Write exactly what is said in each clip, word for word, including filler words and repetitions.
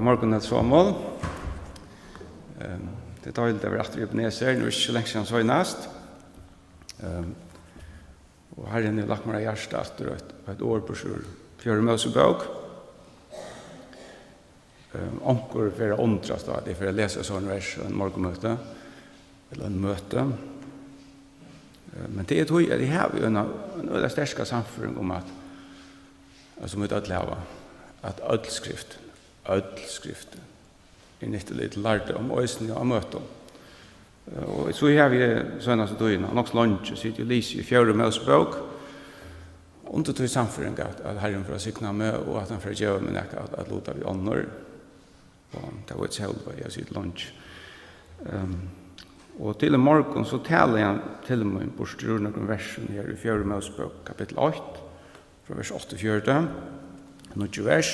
Morgun, Niels Sámuel. Ehm, tað er deiligt at vera aftur í Ebenezer. Nú er ikki so langt síðan seinast. Ehm, og Harrin hevur lagt mær á hjarta aftur eitt, eitt orð burtur úr Fjórðu Mósebók. Ehm, onkur fer at undrast á, at eg fer at lesa so ein vers á einum morgunmøti, ella einum møti. Ehm, men tað er tí, at eg havi eina, eina øgiliga sterka sannføring um, at, at sum vit øll hava, at øll skrift, øll skrift er nyttulig til lærdóm, eisini á møtum. Eh, og so havi eg seinastu tíðina, nokk so leingi, sitið og lisið í Fjórðu Mósebók, undir tí sannføring, at, at Harrin fer at signa meg, og at hann fer at geva mær nakað at, at luta við onnur. Og tað veit Sólveig, eg havi sitið leingi. Ehm, og til í morgun, so talaði hann til mín, burtur úr nøkrum versum her í Fjórðu Mósebók, kapittul eitt, frá vers áttaogfjøruti, níggju vers.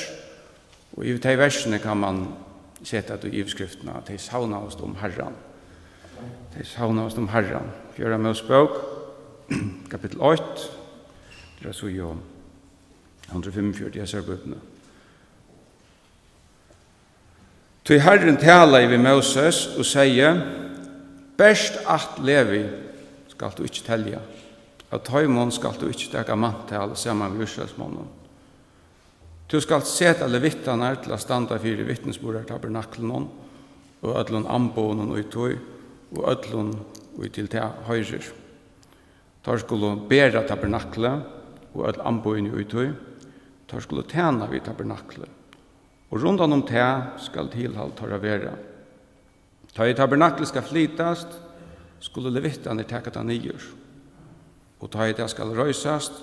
Og yvir tey versini kann man seta tað í yvirskriftina, at tey savnaðust um Harran. Tey savnaðust um Harran. Fjórða Mósebók, kapittul eitt, tað er so jú hundrað og fimmogfjøruti í hesari bókini. Tí Harrin talaði við Móses og segði: Bert ætt Levi skalt tú ikki telja, av teimum skalt tú ikki taka manntal saman við Ísraelsmonnum. Tú skalt seta levitarnar til at standa fyri vitnisburðartabernaklinum og øllum amboðunum í tí, og øllum, ið til tað hoyrir. Teir skulu bera tabernaklið og øll amboðini í tí, teir skulu tæna við tabernaklið, og rundan um tað skal tilhald teirra vera. Tá ið tabernaklið skal flytast, skulu levitarnir taka tað niður, og tá ið tað skal reisast,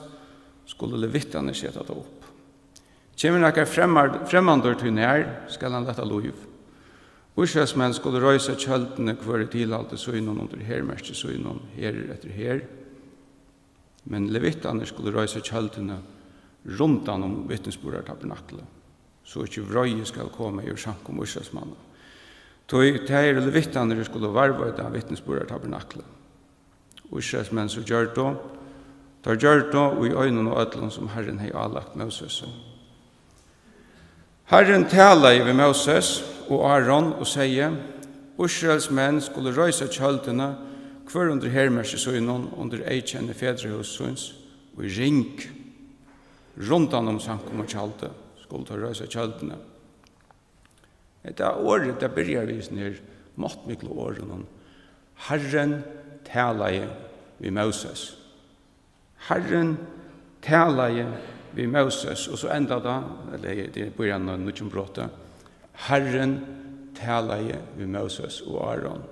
skulu levitarnir seta tað upp. Kemur nakar fremmar-, fremmandur tí nær, skal hann lata lív. Ísraelsmenn skulu reisa tjøldini, hvør í tilhaldi sínum undir hermerki sínum, herður eftir herð. Men levitarnir skulu reisa tjøldini rundan um vitnisburðartabernaklið, so ikki vreiði skal koma yvir samkomu Ísraelsmanna. Tí tað eru levitarnir, ið skulu varðveita vitnisburðartabernaklið. Og Ísraelsmenn so gjørdu, teir gjørdu í einum og øllum, sum Harrin hevði álagt Mósesi. Harrin talaði við Móses og Áron og segði: Ísraelsmenn skulu reisa tjøldini, hvør undir hermerki sínum, undir eyðkenni fedrahúss síns, í ring. Rundan um samkomutjaldið skulu teir reisa tjøldini. Hetta orðið, tað byrjar við hesum her máttmiklu orðunum: Harrin talaði við Móses. Harrin talaði við Móses, og so endar tað, ella tað er byrjanin á nýggjum broti: Harrin talaði við Móses og Áron.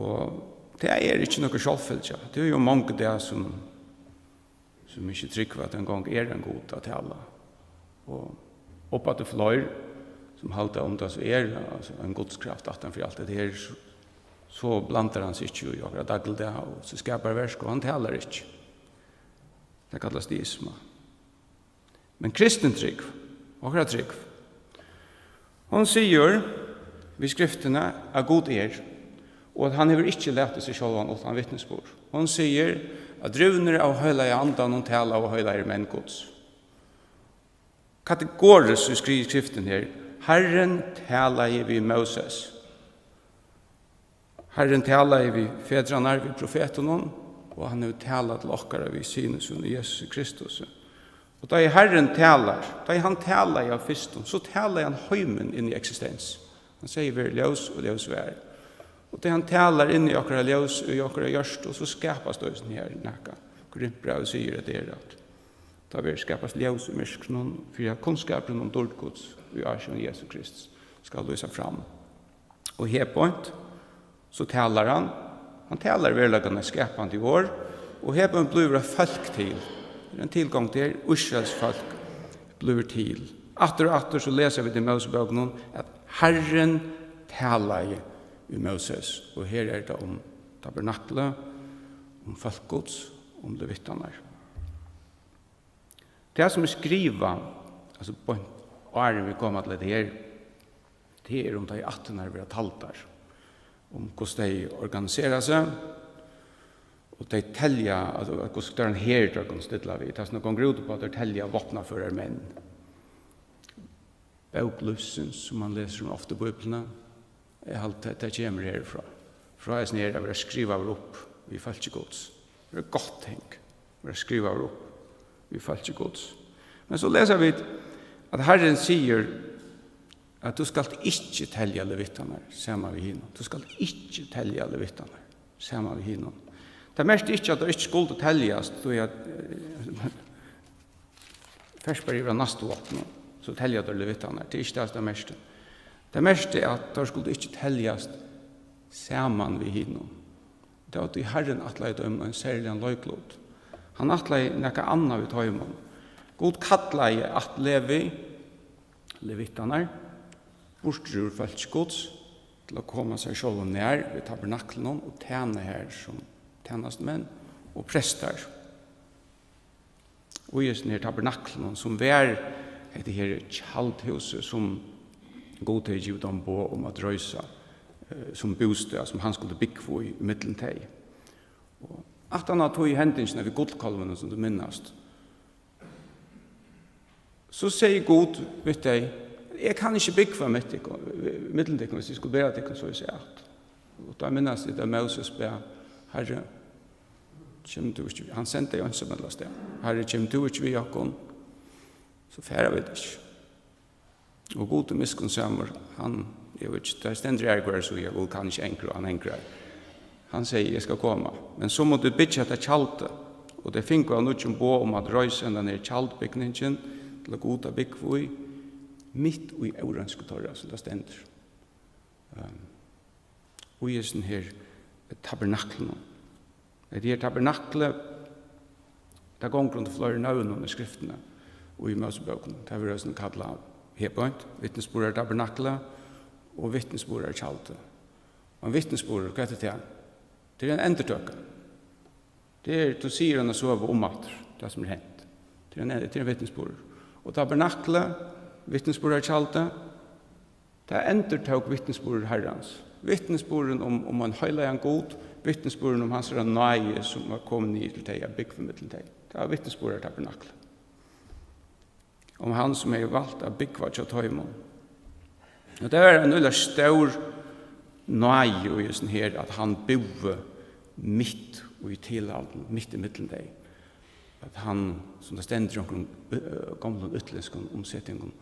Og tað er ikki nøkur sjálvfylgja. Tað er jú mong í dag, sum, sum ikki trúgva, at ein gongd er ein Gud at tala. Og uppaftur fleiri, sum halda, um tað so er, altso, ein gudskraft aftan fyri alt hetta her, so, so blandar hann seg ikki í okkara dagligdag og sítt skaparverk, og hann talar ikki. Tað kallast deisma. Men kristin trúgv, okkara trúgv, hon sigur við Skriftini, at Gud er, og at hann hevur ikki latið seg sjálvan uttan vitnisburð. Hon sigur, at drivnir av Heilaga Andanum talaðu heilagir menn Guds. Kategoriskt, so skrivar Skriftin her: Harrin talaði við Móses. Harrin talaði við fedrarnar, við profetunum, og hann hevur talað til okkara við Syni sínum, Jesusi Kristusi. Og tá ið Harrin talar, tá ið hann talaði av fyrstum, so talaði hann heimin inn í eksistens. Hann segði: Ver ljós, og ljós var. Og tá hann talar inn í okkara ljós, í okkara hjørtu, so skapast eisini her nakað. Korintbrævið sigur, at tað er, at tá verður skapast ljós í myrkrinum, fyri at kunnskapurin um dýrd Guds í ásjón Jesu Krists skal lýsa fram. Og her beint, so talar hann, hann talar veruleikan í skapandi orð, og her beint blívur eitt fólk til. Tað er ein tilgongd her, Ísraels fólk blívur til. Aftur og aftur so lesa vit í Mósebókunum, at Harrin talaði við Móses, og her er tað um tabernaklið, um fólk Guds, um levitarnar. Tað, sum er skrivað, altso, beint áðrenn vit koma til hetta her, tað er um, tá ið ættirnar verða taldar, um hvussu tey organisera seg, og tey telja, at, at hvussu stóran her teir kunnu stilla við. Tað, sum tað gongur út uppá, at teir telja vápnaførar menn. bók lívsins, sum man lesur um ofta í Bíbliuni. Eg haldi, tað, tað kemur herfrá. Frá hesin her at vera skrivaður upp við fólki Guds. Tað er gott ting, vera skrivaður upp við fólki Guds. Men so lesa vit, at Harrin sigur, at tú skalt ikki telja levitarnar saman við hinum. Tú skalt ikki telja levitarnar saman við hinum. Tað merkti ikki, at teir ikki skuldu teljast, tí at, eh, fert bara yvir á næstu vápnið, so telja teir levitarnar. Tað er ikki tað, sum tað merkti. Tað merkti, at teir skuldu ikki teljast saman við hinum. Tað var tí Harrin ætlaði teimum ein serligan leiklut. Hann ætlaði nakað annað við teimum. Gud kallaði ætt Levi, levitarnar, burtur úr fólki Guds, til at koma sær sjálvum nær við tabernaklinum og tæna har sum tænastumenn og prestar. Og í hesum her tabernaklinum, sum var hetta her tjaldhúsið, sum Gud hevði givið teimum boð um at reisa, eh, sum bústað, sum hann skuldi búgva í, í millum tey. Og aftan á tí hendingina við gullkálvinum, sum tú minnast, so segði Gud við tey: "Eg kann ikki búgva mitt tykkum, millum tykkum, hvis eg skuldi bera tykkum so at siga at." Og tá minnast eg, tá Moses bað: "Harri, kemur tú ikki?" Hann sendi tey einsamøll av stað. "Harri, kemur tú ikki við okkum, so fara vit ikki." Og Gud er miskunnsamur, hann, eg veit ikki, tað stendur her, hvør er so, ja, Gud kann ikki angra, hann angrar. Hann segði: "Eg skal koma, men so mugu tit byggja hetta tjaldið." Og tey fingu av nýggjum boð um at reisa hendan her tjaldbygningin til at Gud at búgva í, mitt í óreinsku teirra, sum tað stendur. Ehm, og í hesum her tabernaklinum. Hetta her tabernaklið, tað gongur undir fleiri nøvnum í skriftini og í Mósebókunum. Tað verður eisini kallað her beint vitnisburðartabernaklið og vitnisburðartjaldið. Og ein vitnisburður, hvat er tað? Tað er ein endurtøka. Tað er, tú sigur eina søgu um aftur, tað sum er hent. Tað er ein, tað er ein vitnisburður. Og tabernaklið, vitnisburðartjaldið, tað endurtók vitnisburður Harrans. Vitnisburðurin um, um ein heilagan Gud, vitnisburðurin um hansara náði, sum var komin niður til tey at búgva millum tey. Tað var vitnisburðartabernaklið. Um hann, sum hevði valt at búgva hjá teimum. Og tað var ein øgiliga stór náði í hesum her, at hann búði mitt í tilhaldinum, mitt í millum tey. At hann, sum tað stendur í onkrum, eh, gomlum útlendskum umsetingum,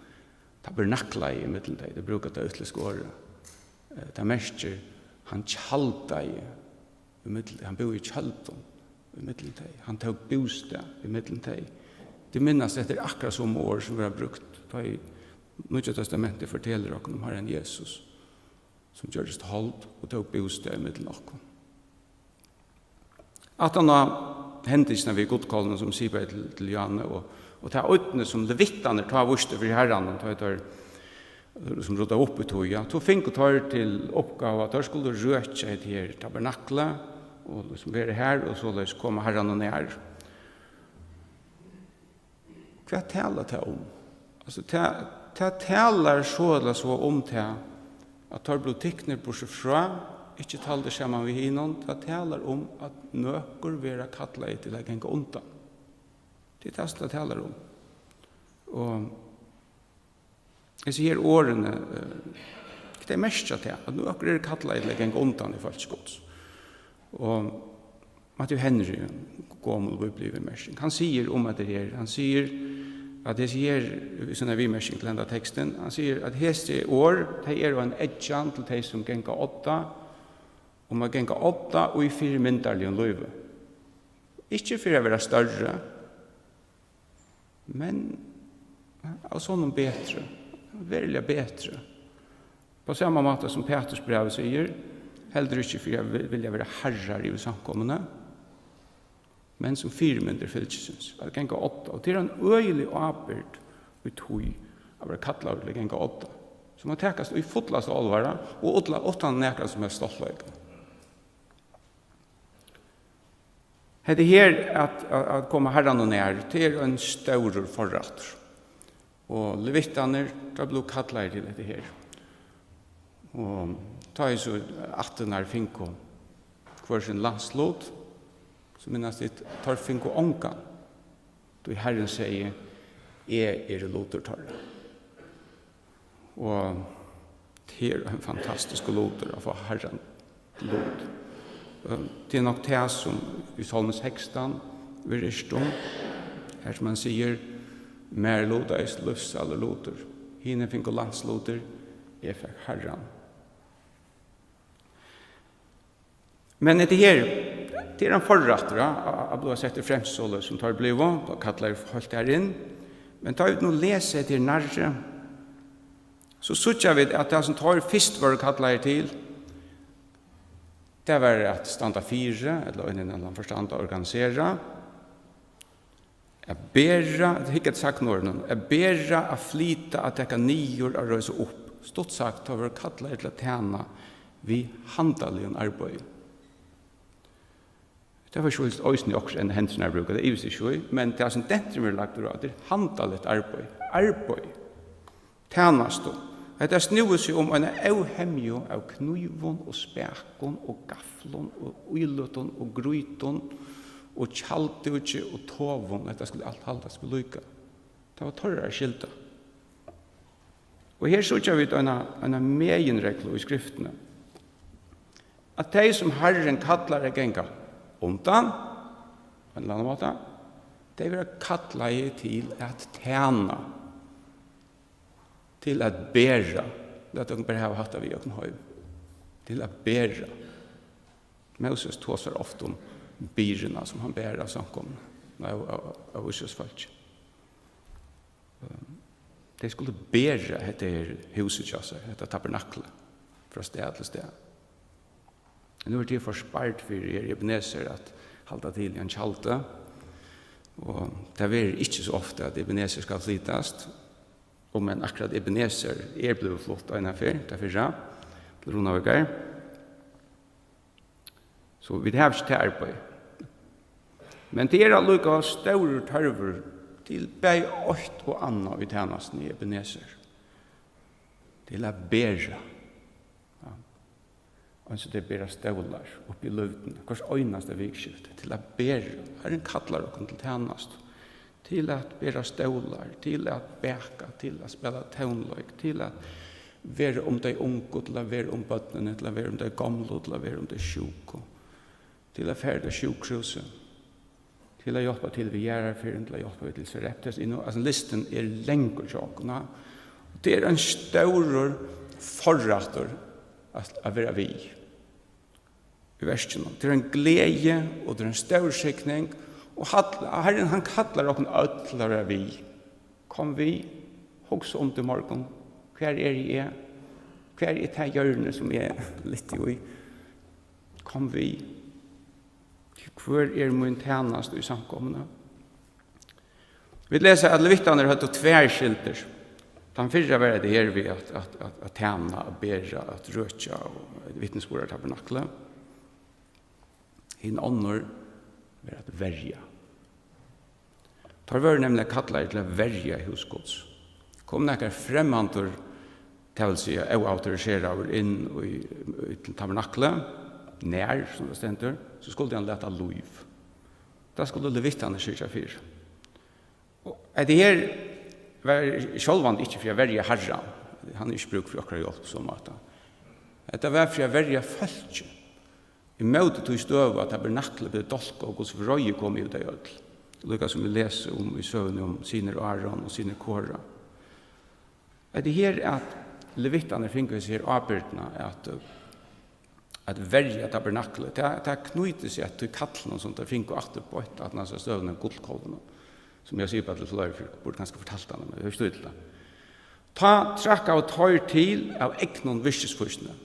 tabernaklaði í millum tey. Tey brúka tað útlendska orðið. Eh, tað merkir, hann tjaldaði í millum, hann búði í tjøldum í millum tey. Hann tók bústað í millum tey. Tit minnast, hetta er akkurát somu orð, sum verða brúkt, tá ið Nýggja Testamentið fortelur okkum um Harran Jesus, sum gjørdist hold og tók bústað í millum okkum. Aftan á hendingina við gullkálvinum, sum sipaði til, til Jane, og, og tað ódnið, sum levitarnir tá vístu fyri Harranum, tá ið teir, sum ruddaðu upp í tí, ja, so fingu teir til uppgávu, at teir skuldu røkja hetta her tabernaklið, og sum vera har, og soleiðis koma Harranum nær. Hvat talar tað um? Altso, tað, tað talar so ella so um tað, at teir blivu tiknir burtur frá, ikki taldir saman við hinum. Tað talar um, at nøkur verða kallaði til at ganga undan. Tað er tað, sum tað talar um. Og hesi her orðini, eh, tey merkja tað, at nøkur eru kallaði til at ganga undan í fólki Guds. Og Matthew Henry, gomul bíbliuviðmerking, hann sigur um hetta her, hann sigur, at hesi her, í síni viðmerking til henda tekstin, hann sigur, at hesi orð, tey eru ein eggjan til tey, sum ganga á odda, um at ganga á odda í fyrimyndarligum lívi. Ikki fyri at vera størri, men av sovorðnum betri, veruliga betri. Á sama máta sum Pætursbrævið sigur, heldur ikki fyri at vi-, vilja vera harrar yvir samkomuni, men sum fyrimyndir fylgisins, at ganga á odda. Og tað er ein øgilig ábyrgd í tí at vera kallaður til at ganga á odda, sum má takast í fullasta álvara og utla-, uttan nakran sum helst stoltleika. Hetta her at, at, at koma Harranum nær, tað er ein stórur forrættur. Og levitarnir, teir blivu kallaðir til hetta her. Og tá ið so ættirnar fingu hvør sín landslut, so minnast tit, teir fingu ongan. Tí Harrin segði: "Eg eri lutur teirra." Og tað er ein fantastiskur lutur at fáa Harran lut. Ehm, tað er nokk tað, sum í Sálmi sekstan verður yrkt um, har sum hann sigur: "Mær lutaðist lívsælir lutur, hinir fingu landslutir, eg fekk Harran." Men hetta her, tað er ein forrættur, ja, at, at blíva settur fremst soleiðis sum teir blivu, og kallaðir heilt har inn. Men tá vit nú lesa hetta her nærri, so síggja vit, at tað, sum teir fyrst vóru kallaðir til, tað var at standa fyri, ella í ein ella annan forstand at organisera. At bera, at hygga eftir sagnorðunum, at bera, at flyta, at taka niður, at reisa upp. Stutt sagt, teir vóru kallaðir til at tæna við handaligum arbeiði. Tað var sjálvt eisini okkurt enn hendurnar brúka, tað ivist ikki í, men tað, sum denturin verður lagdur á, tað er handaligt arbeiði. Arbeiði. Tænastu. Hetta snúði seg um eina óhemju av knívum og spakum og gaflum og íløtum og grýtum og tjalddúki og tovum. Hetta skuldi alt haldast við líka. Tað var teirra skylda. Og her síggja vit eina, eina meginreglu í Skriftini, at tey, sum Harrin kallar at ganga undan, á ein ella annan máta, tey verða kallaði til at tæna, til at bera. Lat okkum bara hava hatta við okkum heim. Til at bera. Móses tosar ofta um byrðuna, sum hann ber av samkomuni, av, av, av Ísraelsfólki. Ehm, tey skuldu bera hetta her húsið hjá sær, hetta tabernaklið, frá stað til stað. Nú er tað forspart fyri her Ebenezer at halda til í ein tjaldi, og tað verður ikki so ofta, at Ebenezer skal flytast, og men akkurát Ebenezer er blivið flutt eina ferð, tað fyrra, til Runavíkar. So vit hava ikki tað arbeiði. Men tað er allíkavæl stórur tørvur til bæði eitt og annað í tænastuni í Ebenezer. Til at bera. Ja. Eins og tey bera stólar upp í løtuni, hvørt einasta vikuskifti, til at bera. Harrin kallar okkum til tænastu, til at bera stólar, til at baka, til at spæla tónleik, til at vera um tey ungu, til at vera um børnini, til at vera um tey gomlu, til at vera um tey sjúku, til at fara til sjúkrahúsið, til at hjálpa til við jarðarferðum, til at hjálpa við til surreptitestir. Nú, altso, listin er langur hjá okkum, ja. Og tað er ein stórur forrættur at, at vera við í verkinum. Tað er ein gleði, og tað er ein stór signing, og hall-, Harrin, hann kallar okkum øll til at vera við. Kom við, hugsa um teg í morgun. Hvar eri eg? Hvar er tað hjørnið, sum eg lyfti í? Kom við. Hvør er mín tænasta í samkomuni? Vit lesa, at levittarnir høvdu tvær skyldur. Tann fyrra var hetta her við at, at, at, at tæna, at bera, at røkja og vitnisburðartabernaklið. Hin onnur var at verja. Teir vóru nemliga kallaðir til at verja hús Guds. Kom nakar fremmandur, tað vil siga óautoriseraður, inn í, í, til tabernaklið, nær, sum tað stendur, so skuldi hann lata lív. Tað skuldu levittarnir syrgja fyri. Og hetta her var sjálvandi ikki fyri at verja Harran. Hann hevur ikki brúk fyri okkara hjálp á so máta. Hetta var fyri at verja fólkið. Ímóti tí støðu, at tabernaklið bleiv dálkað, og Guds vreiði kom yvir tey øll. Líka sum vit lesa um í søguni um synir Áron og synir Kora. Hetta her, at levittarnir fingu hesa her ábyrgdina at, at verja tabernaklið, tað, tað knýtir seg at tí kallinum, sum teir fingu aftur beint aftan á støðuna, gullkálvinum, sum eg sigur bara til Fløyrfjørð, burdi kanska fortalt hann, men eg hevði stíl til tað. Tá trakkaðu teir til av egnum virkisfýsni,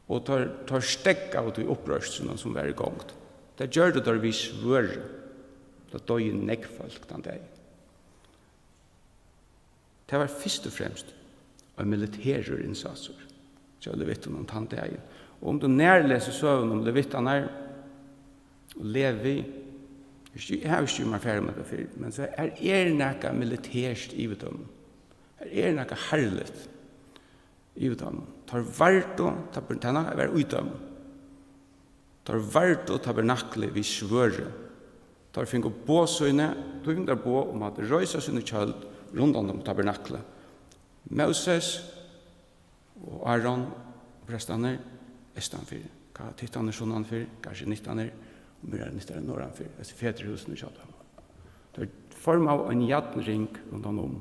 og teir, teir steðgaðu tí uppreistrinum, sum var í gongd. Tað gjørdu teir við svørði. Tað doyðu nógv fólk tann dagin. Tað var fyrst og fremst ein militerur innsatsur hjá levittunum tann dagin. Og um tú nær lesur søguna um levittarnar og Levi, eg havi ikki, eg havi ikki mær farið um hetta fyrr, men so her er nakað militert yvir teimum. Her er nakað harðligt yvir teimum. Teir vardu, tað, tað var í teimum. Teir vardu tabernaklið við svørði. Teir fingu boð síni, tí fingu teir boð um at reisa síni tjøld rundan um tabernaklið. Móses og Áron, prestarnir, eystanfyri, Kahatittarnir sunnanfyri, Gersenitarnir og Meraritarnir norðanfyri, hesi fetirhúsini hjá teimum. Teir formaðu ein jarnring rundan um.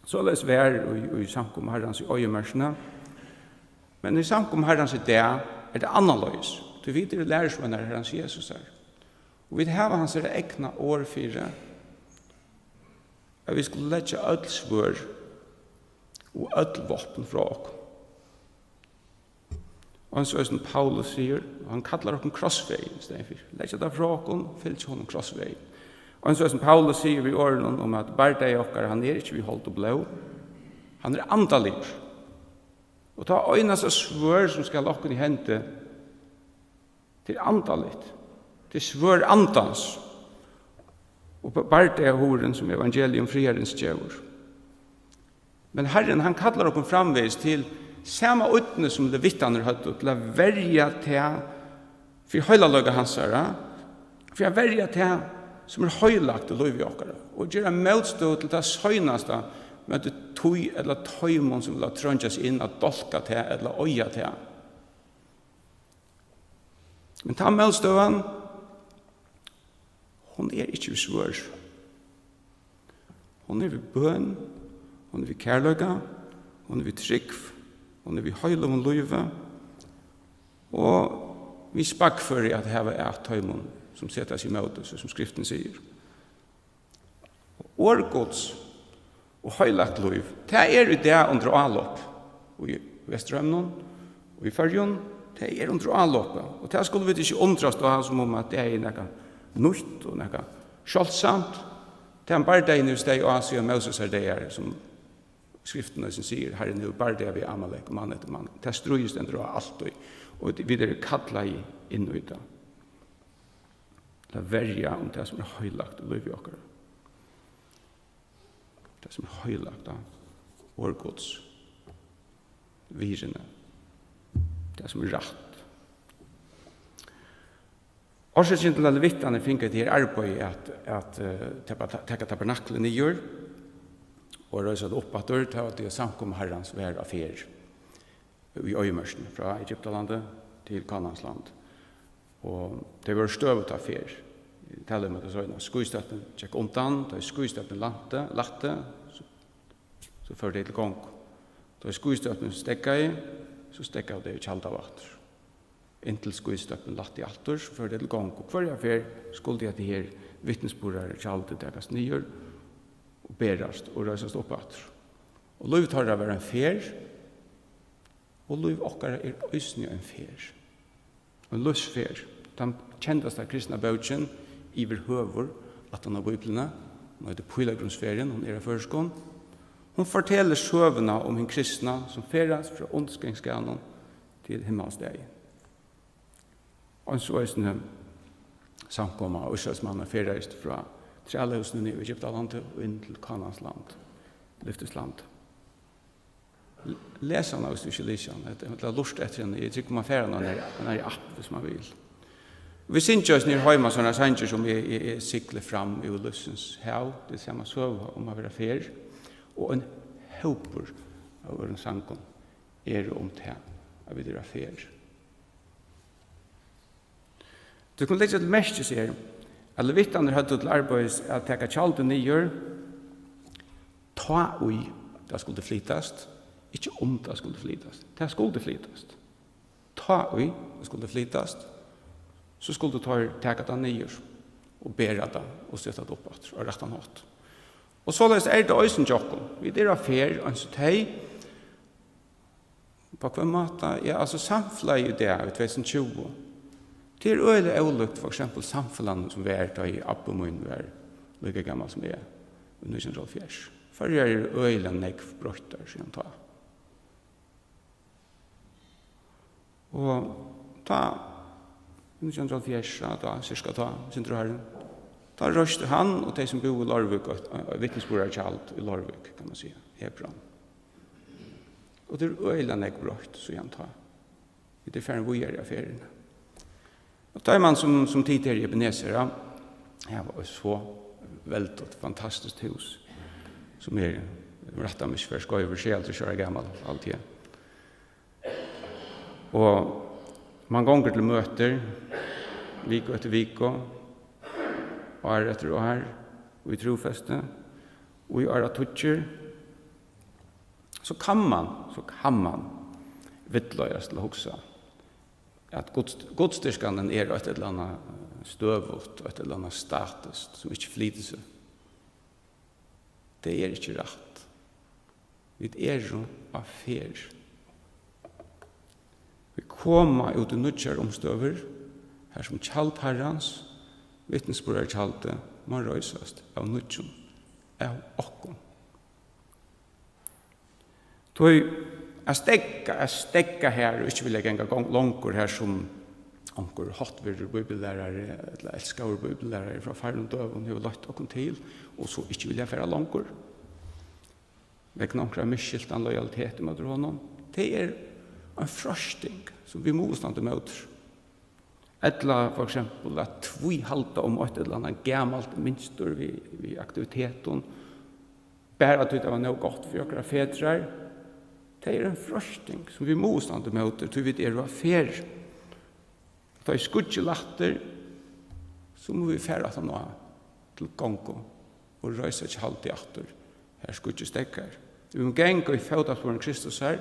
Soleiðis var í, í samkomu Harrans í oyðimørkini. Men í samkomu Harrans í dag er tað annarleiðis. Tí vit eru lærisveinar Harrans Jesusar. Og vit hava hansara egna orð fyri, at vit skulu leggja øll svørð og øll vápn frá okkum. Og eins og eisini Paulus sigur, og hann kallar okkum krossvegin í staðin fyri. Leggja tað frá okkum, fylgja honum krossvegin. Og eins og eisini Paulus sigur við orðunum um, at bardagi okkara, hann er ikki við hold og blóð, hann er andaligur. Og tað einasta svørð, sum skal okkum í hendi, tað er andaligt. Tað er svørð andans. Og ba-, bardagahugurin, sum evangelium friðarins gevur. Men Harrin, hann kallar okkum framvegis til sama ódnið, sum levittarnir høvdu, til at verja tað fyri heilagleika hansara, fyri at verja tað, sum er heilagt í lívi okkara, og gera mótstøðu til tað seinasta móti tí ella teimum, sum vilja treingja seg inn at dálka tað ella oyða tað. Men tá mótstøðan, hon er ikki við svørð. Hon er við bøn, hon er við kærleika, hon er við trúgv, hon er við heiløgum lívi og við spakføri at hava at teimum, sum seta seg ímóti, so sum Skriftin sigur. Orð Guds og heilagt lív, tað er í dag undir álop í Vesturheiminum og í Føroyum, tað er undir álopi, og tað skulu vit ikki undrast á, sum um at tað er nakað nýtt og nakað sjáldsamt. Tann bardagin hevur staðið á síðan Mósesar dagar, sum Skriftin eisini sigur, Harrin hevur bardaga við Amalek, mann eftir mann. Tað stríðið stendur á altíð, og vit eru kallaði inn í tað. Til at verja um tað, sum er heilagt í lívi okkara. Tað, sum er heilagt, ja. Orð Guds. Virðini. Tað, sum er rætt. Orsøkin til, at levittarnir fingu hetta her arbeiði at, at, eh, tapa-, taka tabernaklið niður og reisa tað upp aftur, tað var tí, at samkoma Harrans var á ferð í oyðimørkini, frá Egyptalandi til Kanaans land. Og tey vóru støðugt á ferð. Eg talaði um hetta seinast. Skýstøpin gekk undan, tá ið skýstøpin lætti, lætti, so, so fóru tey til gongu. Tá ið skýstøpin steðgaði, so steðgaðu tey og tjaldaðu aftur. Inntil skýstøpin lætti aftur, so fóru tey til gongu. Hvørja ferð skuldi hetta her vitnisburðartjaldið takast niður og berast og reisast upp aftur. Og lív teirra var ein ferð, og lív okkara er eisini ein ferð. Ein lívsferð. Tann kendasta kristna bókin yvirhøvur, aftan á Bíbliuni, hon eitur Pílagrímsferðin, hon er á føroyskum. Hon fortelur søguna um hin kristna, sum ferðast frá undirskengsskaðnum til himmalsstaðin. Eins og eisini samkoma Ísraelsmanna ferðaðist frá trælahúsinum í Egyptalandi og inn til Kanaans land, lyftisland. L-, les hana, hvis tú ikki lesur hana. Ella lurta eftir henni. Eg trúgvi, man fær hana nær, nær í app, hvis man vil. Vit syngja eisini her heima, sovorðnar sangir sum eg, eg, eg sigli fram yvir lívsins hav. Tað er sama søga um at vera á ferð. Og ein hópur av øðrum sangum eru um tað, at vit eru á ferð. Tú kunnu leggja til merkis her, at levittarnir høvdu til arbeiðis at taka tjaldið niður, tá ið tað skuldi flytast, ikki um tað skuldi flytast. Tað skuldi flytast. Tá ið tað skuldi flytast, so skuldu teir taka tað niður og bera tað og seta tað upp aftur á rættan hátt. Og soleiðis er tað eisini hjá okkum. Vit eru á ferð, eins og tey, Á hvønn máta? Ja, altso, samfelagið í dag, í tvey túsund og tjúgu, tað er øgiliga ólíkt, for eksempel, samfelagnum, sum var, tá ið abbi mín var líka gamal sum eg, í nítjan hundrað og hálvfjerðs. Føroyar eru øgiliga nógv broyttar síðan tá. Og tá, nítjan hundrað og hálvfjerðs, ja, tá, sirka tá, sindur áðrenn, tá reisti hann og tey, sum búðu í Leirvík, eitt, eitt vitnisburðartjald í Leirvík, kann man siga, Hebron. Og tað er øgiliga nógv broytt síðan tá. Vit eru farin víðari á ferðini. Og tá man sum, sum tit her í Ebenezer, ja, hava eitt so veldigt, fantastiskt hús, sum er Rætta meg ikki, eg eri skeivur, sjeyoghálvtrýss ára gamal, haldi eg. Og mann gongur til møtir, viku eftir viku, ár eftir ár, í trúfesti, í áratíggir, so kann mann, so kann mann villleiðast til at hugsa, at guds-, gudsdyrkanin er eitt ella annað støðugt, eitt ella annað statiskt, sum ikki flytur seg. Tað er ikki rætt. Vit eru á ferð. Vit koma út í nýggjar umstøður, har sum tjald Harrans, vitnisburðartjaldið, má reisast av nýggjum, av okkum. Tí at steðga, at steðga har og ikki vilja ganga gong-, longur, har sum onkur háttvirður bíbliulærari ella elskaður bíbliulærari frá farnum døgum hevur leitt okkum til, og so ikki vilja fara longur vegna onkra misskiltan lojalitet ímóti honum, tað er ein freisting, sum vit mugu standa ímóti. Ella for eksempel at tvíhalda um eitt ella annað gamalt mynstur við, við aktivitetum, bara tí tað var nóg gott fyri okkara fedrar. Tað er ein freisting, sum vit mugu standa ímóti, tí vit eru á ferð. Tá ið skýggið lættir, so mugu vit fara aftan á til gongu og reisa tjaldið aftur, har skýggið steðgar. Vit mugu ganga í fótasporum Kristusar,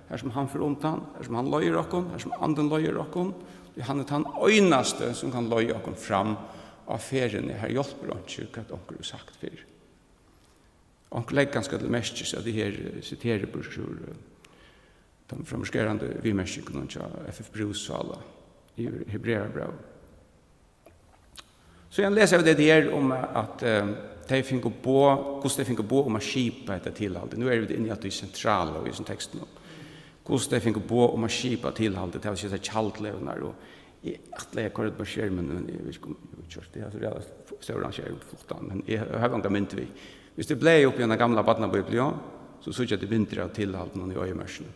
har sum hann fer undan, har sum hann leiðir okkum, har sum Andin leiðir okkum, tí hann er tann einasti, sum kann leiða okkum fram á ferðini, har hjálpir einki, hvat onkur hevur sagt fyrr. Onkur leggur kanska til merkis, at eg her, eh, siteri burtur úr, eh, teimum framúrskarandi viðmerkingunum hjá F F Bruus sála í Hebrearabrævi. Síðan lesa vit hetta her um, at, eh, tey fingu boð, hvussu tey fingu boð um at skipa hetta tilhaldið. Nú eru vit inni í tí sentrala í hesum tekstinum. Hvussu tey fingu boð um at skipa tilhaldið, tað vil siga, tjaldlegunar, og eg ætlaði at koyra tað upp á skermin, men eg veit ikki, um eg havi gjørt tað. Eg havi so ræðuliga stóran skerm, flottan, men eg havi onga mynd við. Viss tit blaða upp í eina gamla barnabíbliu, so síggja tit myndir av tilhaldinum í oyðimørkini.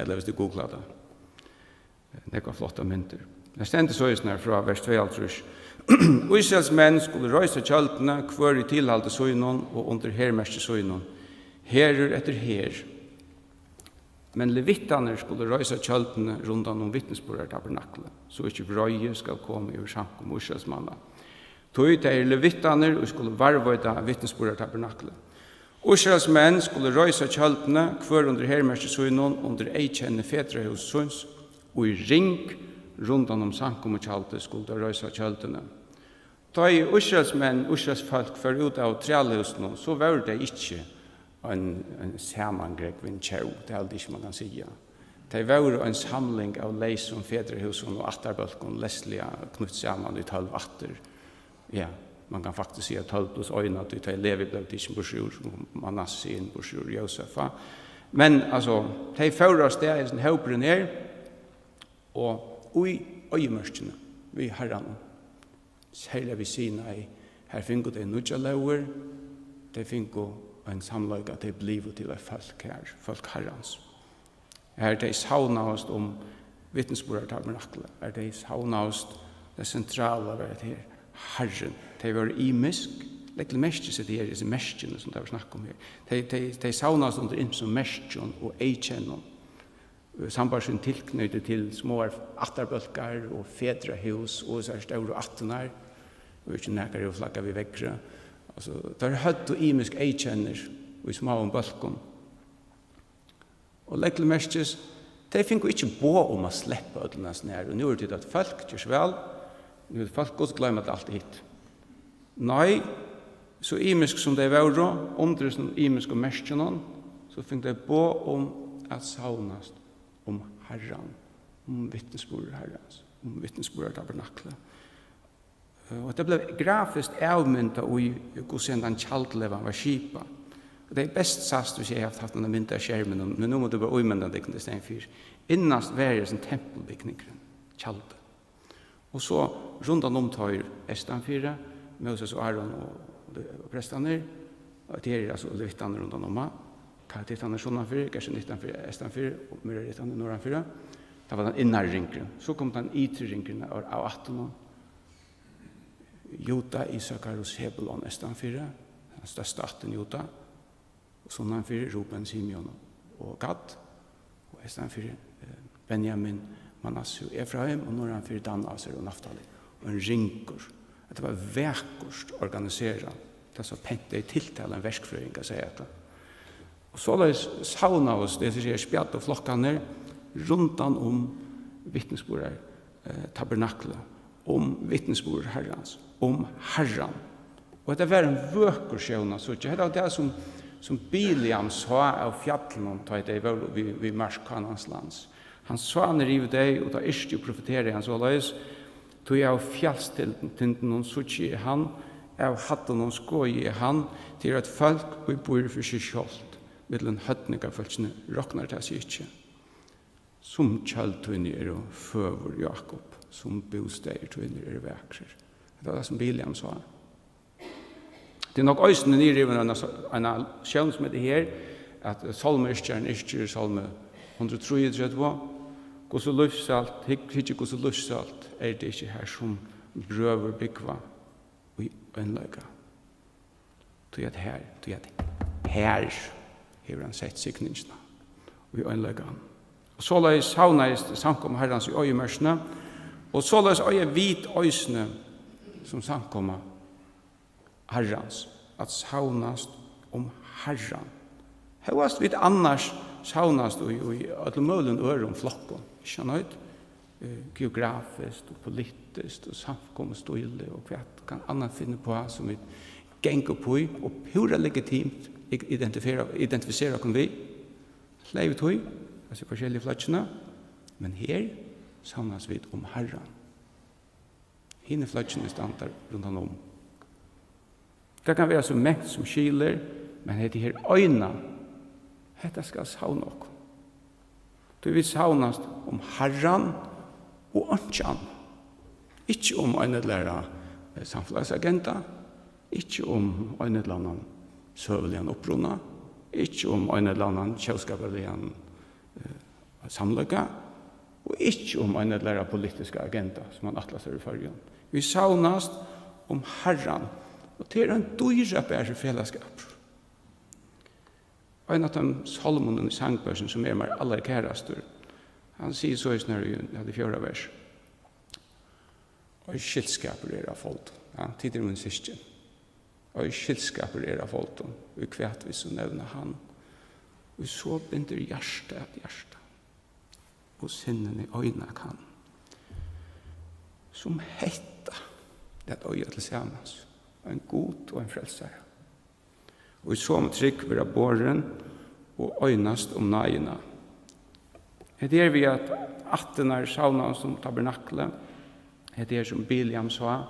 Ella viss tit googla tað. Nógvar flottar myndir. Tað stendur soleiðis her frá vers tveyoghálvtrýss: Ísraels menn skulu reisa tjøldini, hvør í tilhaldi sínum og undir hermerki sínum, herður eftir herð. Men levitarnir skulu reisa tjøldini rundan um vitnisburðartabernaklið, so ikki vreiði skal koma yvir samkomu Ísraelsmanna. Tí tað eru levitarnir, ið skulu varðveita vitnisburðartabernaklið. Ísraels menn skulu reisa tjøldini, hvør undir hermerki sínum, undir eyðkenni fedrahúss síns, í ring rundan um samkomutjaldið skulu teir reisa tjøldini. Tá ið Ísraels menn, Ísraels fólk, fóru út av trælhúsinum, so vóru tey ikki ein, ein samangrúgvin tjóð, tað haldi eg ikki, man kann siga. Tey vóru ein samling av leysum fedrahúsum og ættarbólkum, leysliga knýtt saman í tólv ættir. Ja, man kann faktiskt siga tólv pluss ein, at tey Levi bleiv tikin burtur úr, og Manasse inn burtur úr Jósefa. Men, altso, tey fóru av stað, hesin hópurin her, og í oyðimørkini við Harranum, serliga við Sinai, har fingu tey nýggjar lógir, tey fingu ein samleika, tey blivu til eitt fólk her, fólk Harrans. Har tey savnaðust um vitnisburðartabernaklið, har tey savnaðust, tað sentrala var, at her, Harrin, tey vóru ymisk, legg til merkis, at her, hesi merkini, sum tað var snakk um her, tey, tey, tey savnaðust undir ymsum merkjum og eyðkennum. Sambært sín tilknýti til smáar ættarbólkar og fedrahús og hesar stóru ættirnar, og ikki nakar hevur flaggað við veðri. Altso, teir høvdu ymisk eyðkennir í smáum bólkum. Og legg til merkis, tey fingu ikki boð um at sleppa øllum hasum her, og nú eru tit eitt fólk, ger so væl, nú er fólk Guds, gloym at alt hitt. Nei, so ymisk sum tey vóru, undir hesum ymisku merkjunum, so fingu tey boð um at savnast um Harran, um vitnisburð Harrans, um vitnisburðartabernaklið. Og tað bleiv grafiskt avmyndað í, hvussu hendan tjaldlegan var skipað. Og tað er best sæst, hvis eg havi havt hana mynd av skerminum, men nú má tit bara ímynda tykkum tað í staðin fyri. Innast var hesin tempulbygningurin, tjaldið. Og so rundan um teir eystanfyri, Móses og Áron og, og prestarnir, og hetta her er altso levitarnir rundan um, Kohatarnir sunnan fyri, Gersonittarnir eystanfyri og Meraritarnir norðanfyri. Tað var tann innari ringurin. So kom tann ytri ringurin av, av ættunum. Juda, Ísakar og Sebulon eystanfyri, tann størsta ættin Juda. Og sunnan fyri Ruben, Simeon og Gad, og eystan fyri, eh, Benjamin, Manasse og Efraim, og norðan fyri Dan, Aser og Naftali. Og ein ringur, at tað var vakurt organiserað, tað er so pent, tað er tiltalandi ein verkfrøðingur at siga hetta. Og soleiðis savnaðust hesir her spjaddaflokkarnir rundan um vitnisburðar, eh, tabernaklið, um vitnisburð Harrans, um Harran. Og hetta var ein vøkur sjón at síggja. Hetta var tað, sum, sum Bileam sá av fjallinum, tá ið tey vóru við, við mark Kanans lands. Hann sá niður yvir tey, og tá yrkti og profeteraði hann soleiðis: Tí av fjallstindunum síggi eg hann, av hæddunum skoði eg hann, tað er eitt fólk, ið býr fyri seg sjálvt, millum hødningarfólkini roknar tað seg ikki. Sum tjøld tíni eru føgur, Jákup, sum bústaðir tínir eru vakrir. Hetta var tað, sum Bileam sá. Tað er nokk eisini niðurrivin av eina, eina sjón sum hetta her, at sálmyrkjarin yrkir í sálmi hundrað og trýogtretivu: Hvussu lívsælt, hygg, hygg, hvussu lívsælt er tað ikki, har sum brøður búgva í einleika. Tí at har, tí at har hevur hann sett signingina í einleikan. Og soleiðis savnaðist samkoma Harrans í oyðimørkini, og soleiðis eiga vit eisini sum samkoma Harrans at savnast um Harran. Hóast vit annars savnast í, í øllum møguligum øðrum flokkum, ikki sant? Eh, geografiskt og politiskt og samkomustíli og hvat kann annað finna uppá, sum vit ganga upp í og púra legitimt ig-, identifera, identifisera okkum við. Hleyp í tí, hasi forskelligu fløggini, men her savnast vit um Harran. Hini fløggini standa rundan um. Tað kann vera so mangt sum skilir, men hetta her eina, hetta skal savna okkum. Tí vit savnast um Harran og einki annað. Ikki um ein ella annan, eh, samfelagsagenda, ikki um ein ella annan søguligan uppruna, ikki um ein ella annan tjóðskaparligan, eh, samleika, og ikki um ein ella annan politiska agenda, sum man ætlar sær í Føroyum. Vit savnast um Harran, og tað er ein dýrabarur felagsskapur. Ein av teimum sálmunum í sangbókini, sum er mær allarkærastur, hann sigur soleiðis, nær í, í fjórða vers: Ei, skyldskapur er á foldum. Ja, tit eru míni systkin. Ei, skyldskapur er á foldum, í hvat vit so nevna hann, ið so bindur hjarta at hjarta, og sinnini eina kann. Sum hetta, at eiga til samans ein Gud og ein Frelsara, og í somu trúgv vera borin og einast um náðina. Hetta er við, at ættirnar savnaðust um tabernaklið, hetta er, sum Bileam sá,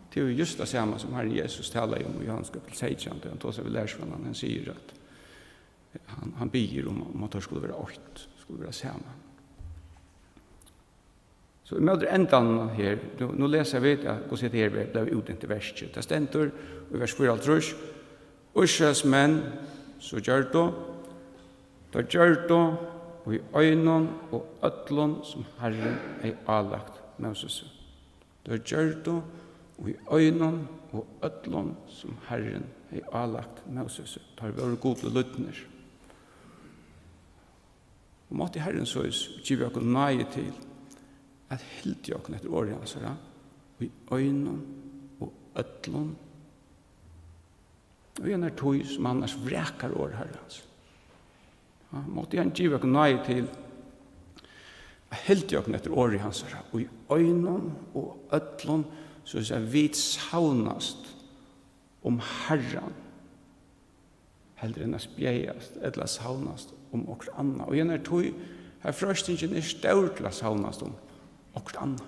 tað er júst tað sama sum Harrin Jesus talaði um í Jóhannes kapitul seytjan, tá hann tosar við lærisveinarnar, hann sigur, at hann, hann biður um, um, at teir skulu vera eitt, skulu vera saman. So ímóti endanum her, nú, nú lesa vit, ja, hvussu hetta her bleiv, bleiv útdent í verki. Tað stendur í vers fýraoghálvtrýss: Ísraelsmenn so gjørdu, teir gjørdu í einum og øllum, sum Harrin hevði álagt Mósesi. Teir gjørdu í einum og øllum, sum Harrin hevði álagt Mósesi. Teir vóru Gudi lydnir. Og mátti Harrin soleiðis geva okkum náði til at hildið okkum eftir orði hansara í einum og øllum, í einari tíð, sum annars vrakar orð Harrans. Ja, mátti hann geva okkum náði til at hildið okkum eftir orði hansara í einum og øllum, soleiðis at vit savnast um Harran, heldur enn at spjaðast ella savnast um okkurt annað. Og í einari tíð, har freistingin er stór til at savnast um okkurt annað,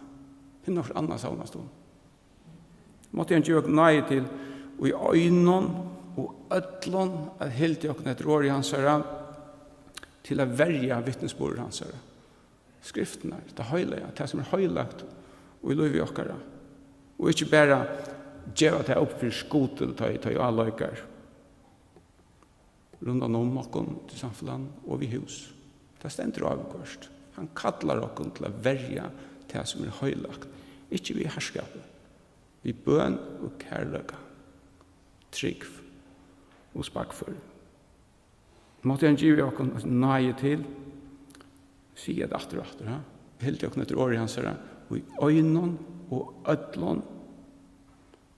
finna okkurt annað at savnast um, mátti hann geva okkum náði til í einum og øllum at hildið okkum eftir orði hansara, til at verja vitnisburð hansara. Skriftirnar, tað heilaga, tað sum er heilagt í lívi okkara. Og ikki bara geva tað upp fyri skutil, tá ið, tá ið á leikar rundan um okkum, til samfelagnum og við hús. Tað stendur áviðhvørt. Hann kallar okkum til at verja tað sum er heilagt, ikki við harðskapi, við bøn og kærleika, trúgv og spakføri. Mátti hann givið okkum náði til, siga tað aftur og aftur, ha? Hildið okkum eftir orði hansara, í einum og øllum,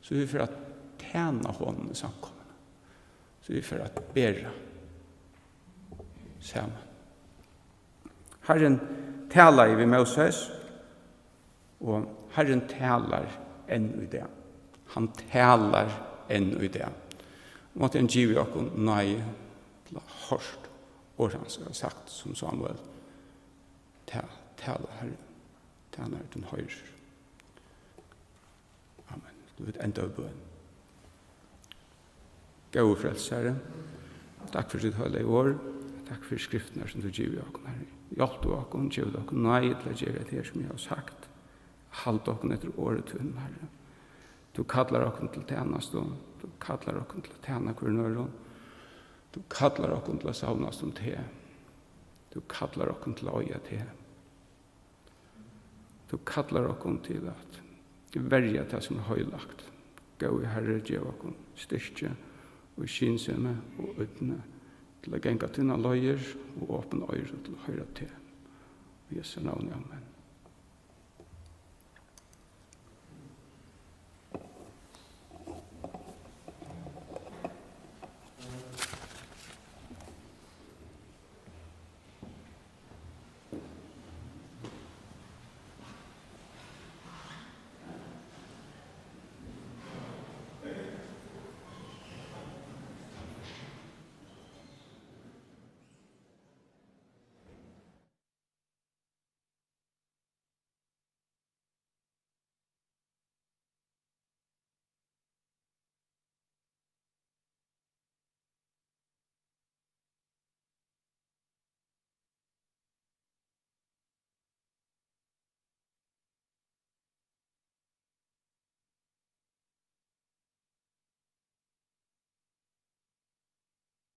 so vit fara at tæna honum í samkomuni, so vit fara at bera saman. Harrin talaði við Móses, og Harrin talar enn í dag. Hann talar enn í dag. Mátti hann givið okkum náði til at hoyrt orð hans, og sagt sum Sámuel: Ta-, tala, Harri, tænari tín hoyrir. Amen. Vit enda við bøn. Góði Frelsari, takk fyri títt heilaga orð. Takk fyri skriftirnar sum tú gevur okkum, Harri. Hjálp tú okkum, gev okkum náði til at gera tað her, sum eg havi sagt. Hald okkum eftir orði tínum, Harri. Tú kallar okkum til tænastu. Tú kallar okkum til at tæna hvørjum øðrum. Tú kallar okkum til at savnast um teg. Tú kallar okkum til at eiga teg. Tú kallar okkum til at verja tað, sum er heilagt. Góði Harri, gev okkum styrki og skynsemi og ídni til at ganga tínar leiðir og opin oyru til at hoyra teg. Í Jesu navni, amen.